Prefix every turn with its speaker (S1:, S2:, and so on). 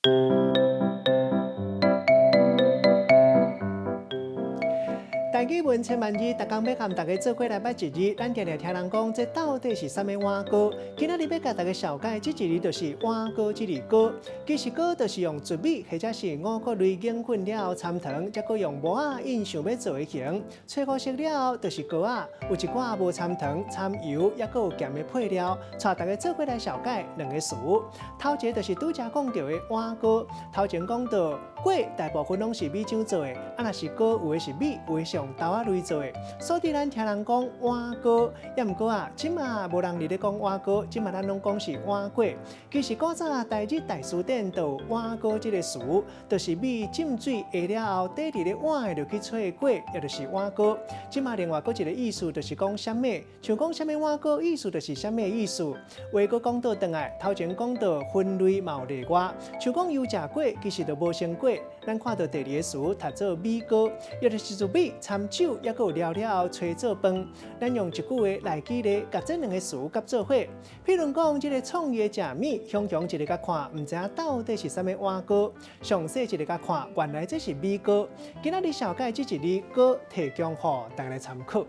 S1: 台語文千萬字，逐工欲佮大家做伙來捌一字。咱定定聽人講，這到底是啥物碗糕？今仔日欲共大家紹介，這一字就是碗糕這字糕。其實糕就是用糯米或者是五穀類研粉了後摻糖，再閣用模仔印想欲做的形。揣五色了後就是糕仔。有一寡無摻糖、摻油，抑閣有鹹的配料。帶大家做伙來紹介兩个詞。頭一个就是拄才講著的碗糕。頭前講到粿大部分攏是米漿做的，啊若是糕有的是米，有的是用豆仔類做的。所以咱聽人講碗糕，抑毋過啊，這馬無人佇咧講碗糕，這馬咱攏講是碗粿。其實古早台日大辭典就有碗糕這个詞，就是米浸水下了後，底佇咧碗的落去炊粿，也就是碗糕。這馬另外閣一个意思，就是講啥物，像講啥物碗糕，意思就是啥物意思。話閣講倒轉來，頭前講到分類嘛有例外，像講油食粿，其實就無成粿。咱看到第二个詞讀做米糕，也就是糯米摻酒，抑閣有料了後炊做飯。咱用一句話來舉例，共這兩个詞夾做伙。譬如講，這个創意食物，雄雄一个共看，毋知影到底是啥物碗糕。詳細一个共看，原來這是米糕。今仔日紹介這一字糕，提供予大家來參考。